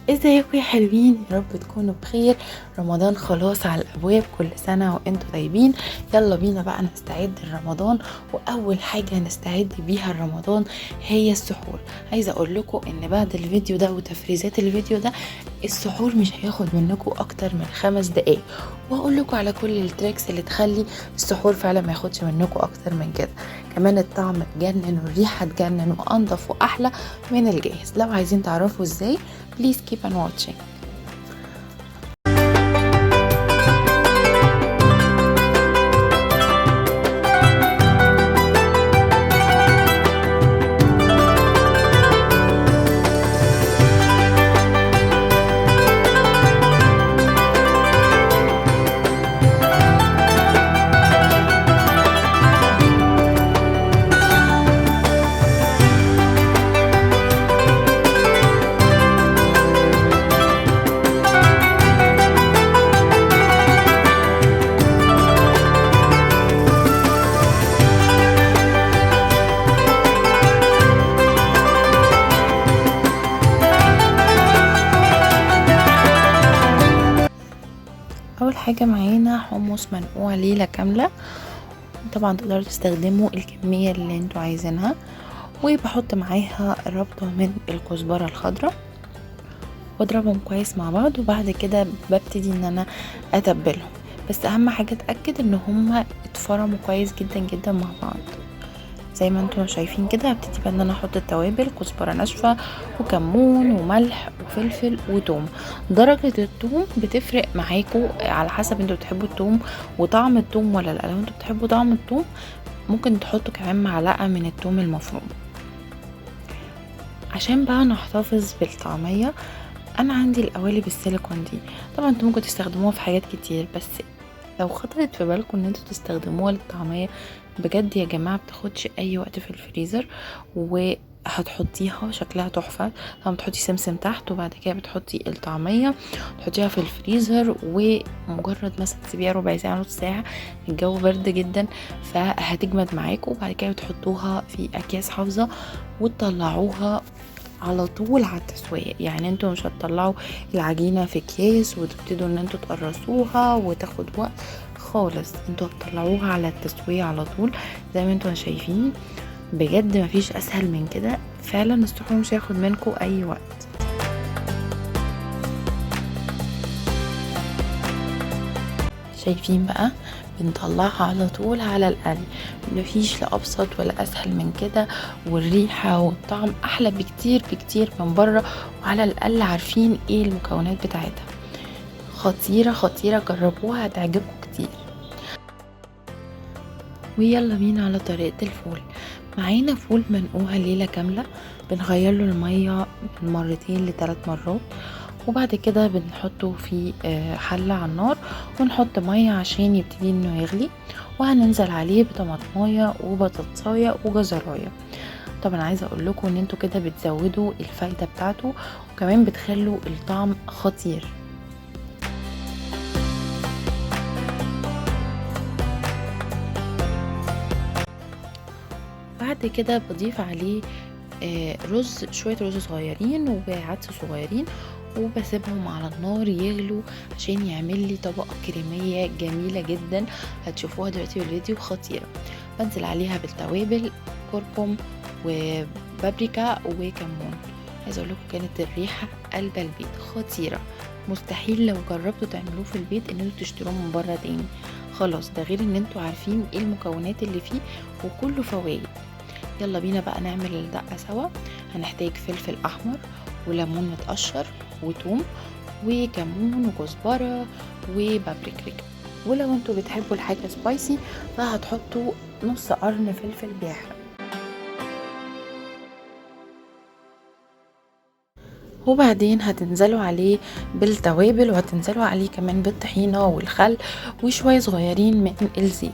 ازيكم يا حلوين؟ يا رب تكونوا بخير. رمضان خلاص على الابواب، كل سنة وانتم طيبين. يلا بينا بقى نستعد لرمضان، واول حاجة نستعد بيها لرمضان هي السحور. عايزه اقول لكم ان بعد الفيديو ده وتفريزات الفيديو ده السحور مش هياخد منكم اكتر من 5 دقايق، واقول لكم على كل ال tricks اللي تخلي السحور فعلا ما ياخدش منكم اكتر من كده. كمان الطعم تجنن والريحه تجنن وانضف واحلى من الجاهز. لو عايزين تعرفوا ازاي please keep on watching. اول حاجة معانا حمص منقوع ليلة كاملة، طبعا تقدروا تستخدموا الكمية اللي انتوا عايزينها. وبحط معاها ربطه من الكزبره الخضراء واضربهم كويس مع بعض، وبعد كده ببتدي ان انا اتبلهم. بس اهم حاجة اتاكد ان هما اتفرموا كويس جدا جدا مع بعض زي ما انتم شايفين كده. هبتدي بقى ان انا احط التوابل، كزبره ناشفة وكمون وملح وفلفل وتوم. درجه التوم بتفرق معاكم على حسب انتوا بتحبوا التوم وطعم التوم ولا لا. لو انتوا بتحبوا طعم التوم ممكن تحطوا كمان معلقه من التوم المفروم. عشان بقى نحتفظ بالطعميه، انا عندي القوالب السيليكون دي، طبعا انتوا ممكن تستخدموها في حاجات كتير، بس لو خطرت في بالكم ان انتوا تستخدموها للطعميه بجد يا جماعة بتاخدش اي وقت في الفريزر، وهتحطيها شكلها تحفة. طبعا بتحطي سمسم تحت، وبعد كده بتحطي الطعمية تحطيها في الفريزر، ومجرد مثلا تسيبيها ربع ساعة نص ساعة، الجو برد جدا فهتجمد معاكم. وبعد كده بتحطوها في اكياس حافظه وتطلعوها على طول على التسوية. يعني انتوا مش هتطلعوا العجينة في اكياس وتبتدوا ان انتوا تقرصوها وتاخد وقت خالص، انتوا هتطلعوها على التسوية على طول زي ما انتوا شايفين. بجد مفيش اسهل من كده، فعلا السحور مش هياخد منكم اي وقت. شايفين بقى بنطلعها على طول على القلي، مفيش لا ابسط ولا اسهل من كده، والريحه والطعم احلى بكتير بكتير من بره، وعلى الاقل عارفين ايه المكونات بتاعتها. خطيرة خطيرة، جربوها هتعجبكم كتير. ويلا بينا على طريقه الفول. معانا فول منقوع ليلة كاملة، بنغير له المية من 2 ل3 مرات، وبعد كده بنحطه في حلة على النار ونحط مية عشان يبتدي انه يغلي، وهننزل عليه بطماطمايه وبطاطسايه وجزرايه. طبعا عايزه اقول لكم ان انتوا كده بتزودوا الفايدة بتاعته، وكمان بتخلوا الطعم خطير. بعد كده بضيف عليه رز، شوية رز صغيرين وعدس صغيرين، وبسيبهم على النار يغلوا عشان يعمل لي طبقة كريمية جميلة جدا، هتشوفوها دلوقتي في الفيديو خطيرة. بنزل عليها بالتوابل، كركم وبابريكا وكمون. عايزة اقول لكم كانت الريحة قلب البيت، خطيرة. مستحيل لو جربتوا تعملوه في البيت ان انتوا تشتروه من بره تاني خلاص، ده غير ان انتوا عارفين ايه المكونات اللي فيه وكله فوايد. يلا بينا بقى نعمل الدقة سوا. هنحتاج فلفل احمر وليمون متقشر وتوم وكمون وكزبره وبابريكا، ولو انتوا بتحبوا الحاجة spicy فهتحطوا نص قرن فلفل بيحرق. وبعدين هتنزلوا عليه بالتوابل، وهتنزلوا عليه كمان بالطحينه والخل وشوية صغيرين من الزيت،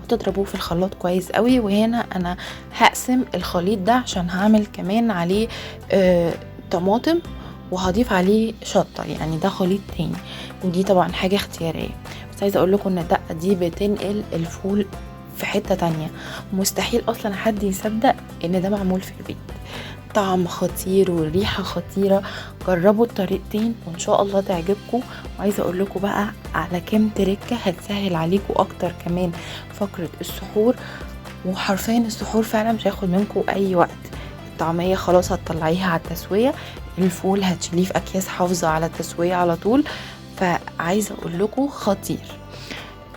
وتضربوه في الخلاط كويس قوي. وهنا انا هقسم الخليط ده عشان هعمل كمان عليه طماطم، وهضيف عليه شطه، يعني ده خليط تاني، ودي طبعا حاجة اختيارية. بس عايزه اقول لكم ان الدقة دي بتنقل الفول في حتة تانية، مستحيل اصلا حد يصدق ان ده معمول في البيت. طعم خطير والريحة خطيرة. جربوا الطريقتين وان شاء الله تعجبكم. وعايزة اقول لكم بقى على كام تركة هتسهل عليكم اكتر كمان فقرة السحور. وحرفيا السحور فعلا مش هياخد منكم اي وقت. الطعمية خلاص هتطلعيها على التسوية، الفول هتشيليه في اكياس حافظة على التسوية على طول. فعايزة اقول لكم خطير.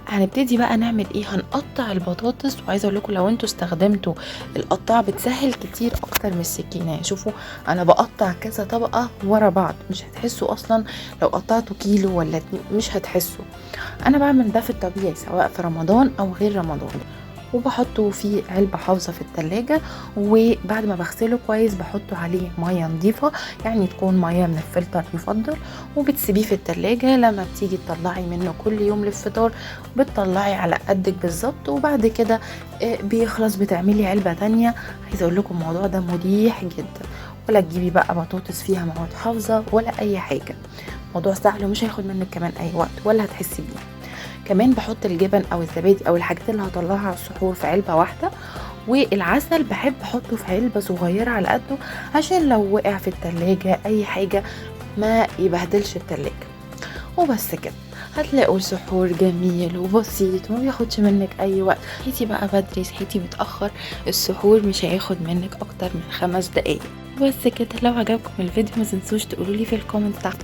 هنبتدي بقى نعمل ايه؟ هنقطع البطاطس. وعايزه اقول لكم لو انتوا استخدمتوا القطاعه بتسهل كتير اكتر من السكينة. يعني شوفوا انا بقطع كذا طبقه ورا بعض، مش هتحسوا اصلا لو قطعتوا كيلو ولا 2 مش هتحسوا. انا بعمل ده في الطبيعي سواء في رمضان او غير رمضان، وبحطه في علبة حافظة في التلاجة. وبعد ما بغسله كويس بحطه عليه مية نظيفة، يعني تكون مية من الفلتر يفضل، وبتسيبيه في التلاجة. لما بتيجي تطلعي منه كل يوم للفطار بتطلعي على قدك بالظبط، وبعد كده بيخلص بتعملي علبة تانية. عايزة اقول لكم الموضوع ده مريح جدا، ولا تجيبي بقى بطاطس فيها مواد حافظة ولا اي حاجة. موضوع سهل ومش هياخد منك كمان اي وقت ولا هتحسي بيه. كمان بحط الجبن او الزبادي او الحاجات اللي هطلعها على السحور في علبة واحدة، والعسل بحب احطه في علبة صغيرة على قده عشان لو وقع في التلاجة اي حاجة ما يبهدلش التلاجة. وبس كده هتلاقوا السحور جميل وبسيط وما بياخدش منك اي وقت. صحيتي بقى بدري صحيتي متاخر، السحور مش هياخد منك اكتر من 5 دقايق. بس كده. لو عجبكم الفيديو ما تنسوش تقولولي في ال comment تحت.